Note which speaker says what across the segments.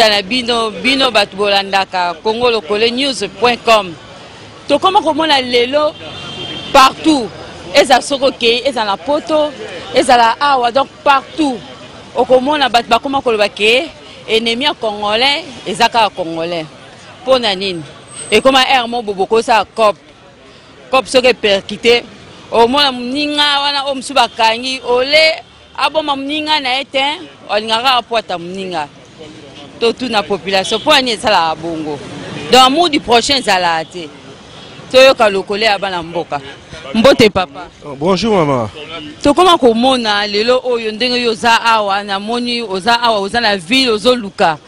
Speaker 1: Tokutana bino bino bato bolandaka Congo Lokole News point com. Tokoma komona lelo partout, ezala soki okei, ezala na poto, ezala awa, donc partout okomona bato bakoma koloba ke ennemi ya congolais eza kaka congolais. Mpo na nini ekoma heure moko boye bokosala cop cop, soki epercute omona moninga wana oyo mosusu bakangi ole aboma moninga na ye te, alingaka kaka pwata moninga. Totuna population mpo nini esalaka bongo. Donc amour du prochain ezalaka te. Toyoka lokole ya bana mboka. Mbote papa.
Speaker 2: Oh, bonjour mama.
Speaker 1: Tokoma komona lelo oyo ndenge yo oza awa, namoni oza awa, oza na ville, ozoluka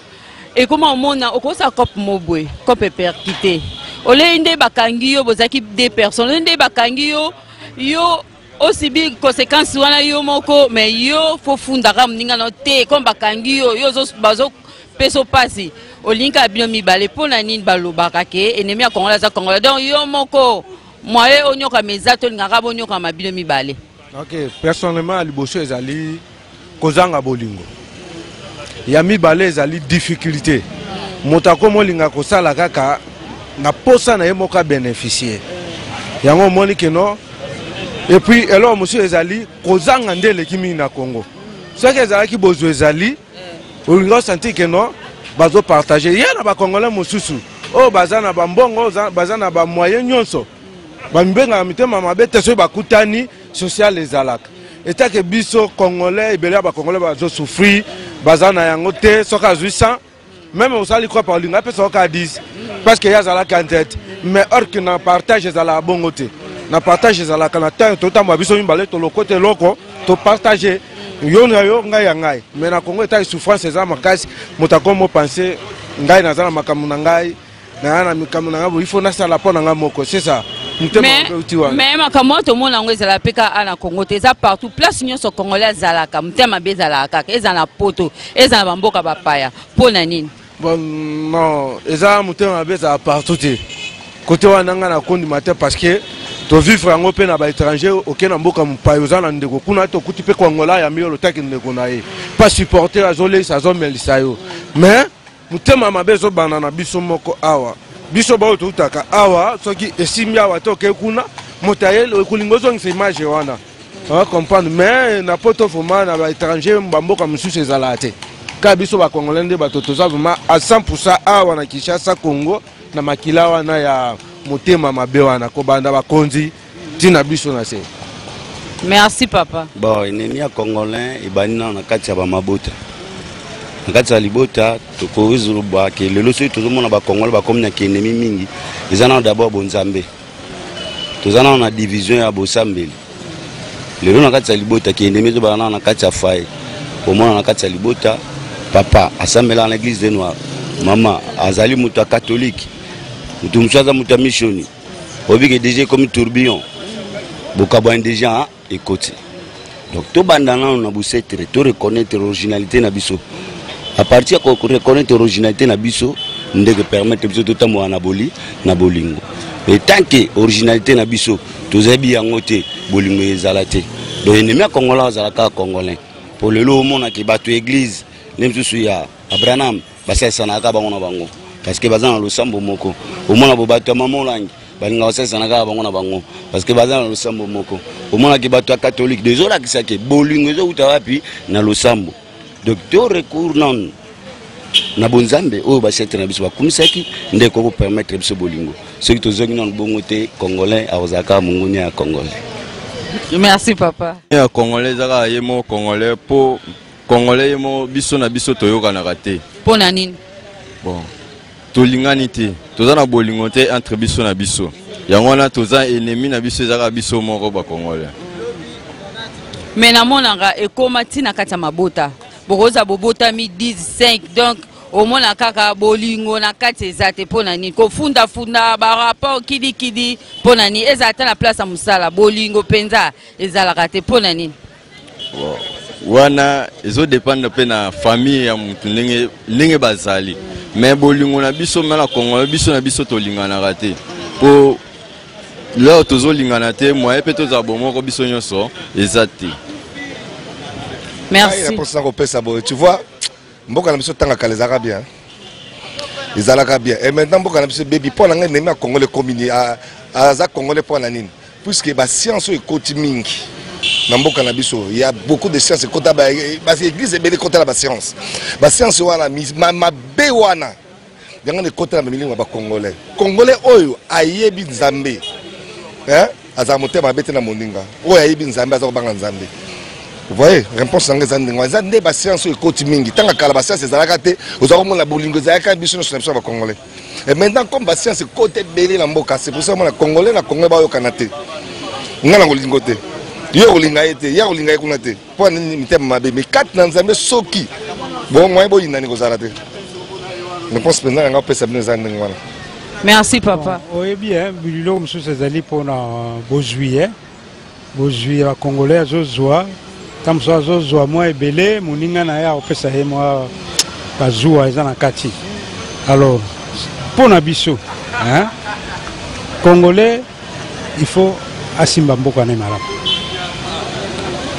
Speaker 1: ekoma omona okosa cope mobwe cope epercute olei nde bakangi yo, bozalaki deux personnes, olei nde bakangi yo, yo osibi conséquence wana yo moko, mais yo fo fundaka moninga na te comme bakangi yo, yo bazopesa mpasi, olingi kaka bino mibale. Mpo na nini balobaka ke ennemi ya congolais aza congolais? Donc yo moko moye onyokama eza te, olingaka bonyokama bino mibale.
Speaker 2: Ok, personnellement, ya liboso ezali kozanga bolingo, ya mibale ezali difficulté. Moto akomi olinga kosala kaka na posa na ye moko abénéficie yango, omoni keno. Et puis eloko mosusu ezali kozanga nde eleki mingi na Congo. Soki ezalaki bozwi, ezali olinga osentir ke non, bazopartage ye na bacongolais mosusu oyo baza na bambongo, baza na bamoyen nyonso, bamibengaka mitema mabe te. Soki bakutani, social ezalaka etake. Biso congolais, ebele ya bacongolais bazosouffrir, baza na yango te. Soki azwi 100, même osali croix par olinga apesa oka 10 parce que ye azalaki en tête, mais or que na partage ezalaka bongo te. Na partage ezalaka na ntango totambola biso mibale, tolokota eloko, topartage, yo na yo, ngai ya ngai. Mais na Congo etali souffrance eza makasi, moto akomi opense ngai naza na makambo na ngai, naya na makambo na ngai boye, il faut nasala mpo na ngai moko, c'est ça motema mabe euti wana.
Speaker 1: Mais makambo oyo tomona yango ezala mpe kaka na Congo te, eza partout, place nyonso congolais azalaka, motema mabe ezalaka kaka, ezala na poto, ezala na bamboka bapaya. Mpo na nini?
Speaker 2: Bon, non, eza motema mabe ezala partout te. Kote wana ngai nakondima te, parce que tovivre yango mpe na baétranger. Oke na mboka mopaya, oza na ndeko kuna, tokuti mpe kongola ya miyolo taki ndeko na ye pa supporter, azoleisa, azomelisa yo, mais motema mabe ezobanda na biso moko awa. Biso baoyo toutaka awa, soki esimbi awa te, okei kuna, moto aye kolinga ozongisa image wana, comprendre. Mais na poto vraiment, na baétranger, bamboka mosusu ezalaka te. Kaka biso bacongolais nde bato toza vraiment à 100 awa na Kinshasa, Congo, na makila wana ya motema mabe wana, kobanda bakonzi ntina biso na se.
Speaker 1: Merci papa.
Speaker 3: Bon, ennemi ya congolais ebandi nano na kati ya bamabota, na kati ya libota. Tokozoloba ke lelo soki tozomona bacongolais bakomi na kiennemi mingi, eza nano d'abord bonzambe. Toza nano na division ya bosambeli. Lelo na kati ya libota, kiennemi ezobala nano na kati ya foyer. Komona na kati ya libota, papa asambelaka na église de noir, mama azali moto ya catholique, moto mosusu aza moto ya missioni. Oyebi ke déjà ekomi tourbillon, bokabwani déjà ekoti. Donc tobanda nano na bosetre, to reconnaître originalité na biso. À partir ya reconnaître originalité na biso, ndenge permettre biso totambola na boli na bolingo. Mais tant que originalité na biso tozayebi yango te, bolingo ezala te. Donc ennemi ya congolais azala kaka congolais. Po lelo omonaki bato ya église nde mosusu ya Abraham basalisanaka bango na bango parce que baza na losambo moko. Omona bo bato ya mama Olangi balingaka basalisana kaka bango na bango parce que baza na losambo moko. Omonaki bato ya catholique de ezolakisaki bolingo ezowuta wapi? Na losambo. Donc to recours nanu na bonzambe oyo basetre na biso bakumisaki, nde ekoki kopermettre biso bolingo. Soki tozongi nanu bongo te, congolais akozala kaka mongunia ya congolais.
Speaker 1: Merci papa.
Speaker 4: Ya congolais eza kaka ye moko congolais, mpo congolais ye moko, biso na biso toyokanaka te.
Speaker 1: Mpo na nini?
Speaker 4: Bon, tolingani te, toza na bolingo te entre biso na biso. Yango wana toza ennemi na biso eza kaka biso moko bacongolais.
Speaker 1: Mais namonaka ekóma ntina kati ya mabota, bokozala bobotami 10 5, donc omona kaka bolingo na kati eza te. Mpo na nini kofundafunda barapport kidikidi? Mpo na nini ezala ata na place ya mosala, bolingo mpenza ezalaka te? Mpo na nini?
Speaker 4: Bon, wana ezodépendre mpe na famille ya mutu ndenge, ndenge bazali. Mais bolingo na biso me na congolais, biso na biso tolinganaka te. Mpo leo tozolingana te, moye mpe tozala bomoko biso nyonso eza te.
Speaker 1: Merci.
Speaker 5: Mposa kopesa boye, tu vois, mboka na biso ntanga kala ezalaka bien. Ezalaka bien. Et maintenant mboka na biso ebebi mpo na ngai ennemi ya congolais ekomi aza congolais mpo na nini? Puisque ba science oyo ekoti mingi na mboka na biso, ya beaucoup de science ekota, ba église ebele ekota na ba science, ba science wana mabe wana yango na ekota na milimo ya ba congolais. Congolais oyo ayebi Nzambe, hein, azala motema mabe te na moninga. Oyo ayebi Nzambe aza kobanga Nzambe. Vous voyez, réponse na ngai eza ndenge wana. Eza nde ba science oyo ekoti mingi. Ntango kala ba science ezalaka te, oza komona bolingo ezalaka biso nyonso na biso ya ba congolais. Et maintenant comme ba science ekoti ebele na mboka, c'est pour ça omona congolais na congolais bayokana te. Ngai na kolingo te, yo kolinga ye te, ye akolinga ye kuna te. Mpo nini? Mitema mabe. Mais kati na Nzambe, soki bon moyen boyinani kozala te. Réponse mpenza na ngai opesa bino eza ndenge wana.
Speaker 1: Merci papa.
Speaker 6: Bon, oyebi biloko mosusu ezali mpona bozwi, bozwi ya bacongolais. Azozwa ntango mosusu azozwa mwa ebele, moninga na ye akopesa ye mwa bazuwa eza na kati. Alors mpo na biso, hein, congolais il faut asimba mboka na ye malamu,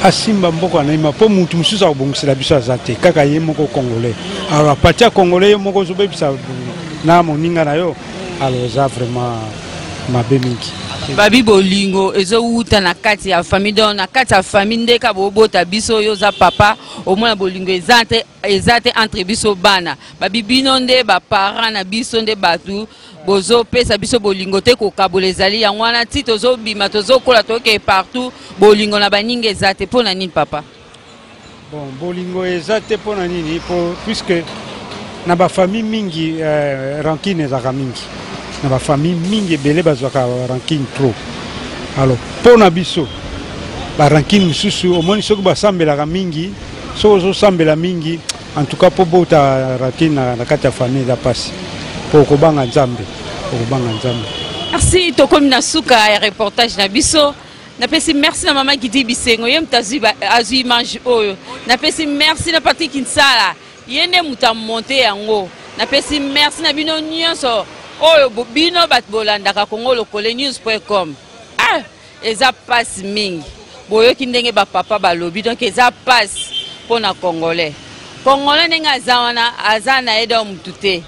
Speaker 6: asimba mboka na ye mpo mutu mosusu akobongisela biso aza te, kaka ye moko congolais. Alors à partir ya congolais ye moko ozobebisa na moninga na yo, alors eza vraiment mabe mingi.
Speaker 1: Babi bolingo ezowuta na kati ya famille, donc na kati ya famille nde ka bobota biso. Oyo oza papa, omona bolingo eza te, eza te entre biso bana. Babi bino nde baparent na biso nde bato bozopesa biso bolingo te, kokabola ezali yango wana ti tozobima, tozokola, tokee partout, bolingo na baninga eza te. Mpo na nini, papa?
Speaker 6: Bon, bolingo eza te mpo na nini? Po puisque na bafamille mingi rancune ezalaka mingi na bafamille mingi, ebele bazwaka rancune trop. Alors mpo na biso barancune mosusu, omoni soki basambelaka mingi, soki ozosambela mingi, en tout cas mpo bota rancune na kati ya famille eza mpasi, mpo okobanga Nzambe, okobanga Nzambe.
Speaker 1: Merci. Tokomi na suka ya reportage na biso. Napesi merci na mama Gidi Bisengo, ye moto azwi image oyo. Napesi merci na Patrik Nsala, ye nde moto amonte yango. Napesi merci na bino nyonso oyo bino bato bolandaka Congo Lokole news com. Ah, eza pasi mingi. Boyoki ndenge bapapa balobi, donc eza pasi mpo na congolais. Congolais ndenge aza wana, aza na ye donc mutu te.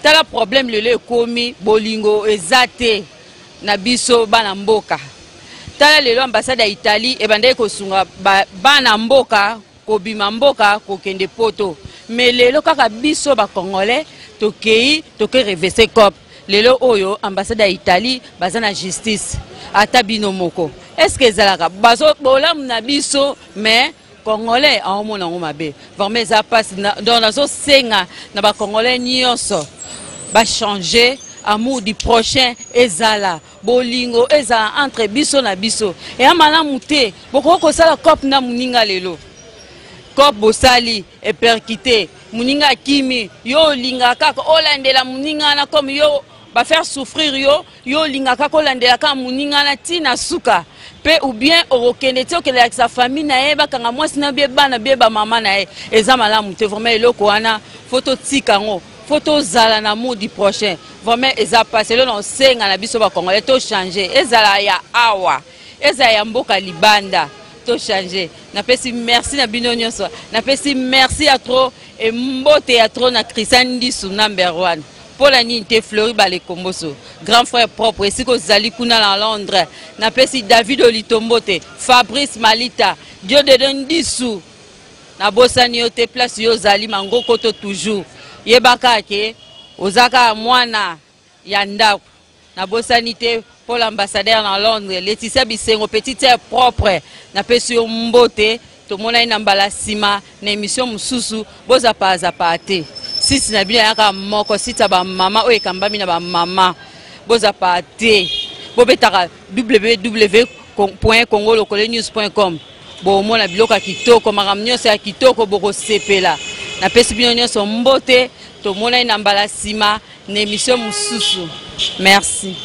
Speaker 1: Tala problème lelo ekomi, bolingo eza te na biso bana mboka. Tala lelo ambassade ya Italie ebandaki kosunga bana mboka kobima mboka kokende poto, mais lelo kaka biso ba congolais tokei toke revese cop. Lelo oyo ambassade ya Italie baza na justice, ata bino moko. Est ce que ezalaka bazo bolamu na biso? Mais congolais aomona yango mabe. Vraiment eza mpasi. Donc nazosenga na bacongolais nyonso bachanger, amour du prochain ezala, bolingo ezala entre biso na biso. Eya malamu te bokoki kosala cope na moninga lelo, cope bosali eperkite, moninga akimi yo, olingaka kaka olandela moninga wana comme yo bafaire souffrir yo, yo olingaka kaka olandela kaka moninga wana ntina suka mpe, ou bien okokende ti okende lakisa famille na ye, bakanga mwasi na bie, bana bie, bamama na ye. Eza malamu te vraiment. Eloko wana faut totika yango, faut tozala na amour du prochain. Vraiment eza pasi. Elo na osenga na biso bacongolais tochange, ezala ya awa, ezala ya mboka libanda, tochange. Napesi merci na bino nyonso, napesi merci ya trop e mbote ya trop na Christian Ndisu number one. Mpo na nini te Flori Balekomboso, grand frère propre, esika ozali kuna na Londres. Napesi David Olitombo te, Fabrice Malita, Diodedo Ndisu, nabosani yo te. Place yo ozali mangokoto toujours, yebaka ke oza kaka mwana ya ndako. Nabosani te Paul ambassadeur na Londres, Laetitia Bisengo, petite sœur propre, napesi yo mbote. Tomonani na mbala nsima na émission mosusu. Bozapazapa te, site na bino eyaka moko, site ya bamama oyo ekambami na bamama. Bozapa te, bobetaka www congolokolenews com, bomona biloko ya kitoko, makambo nyonso ya kitoko, bokosepela. Napesi bino nyonso mbote, tomonani na mbala nsima na émission mosusu. Merci.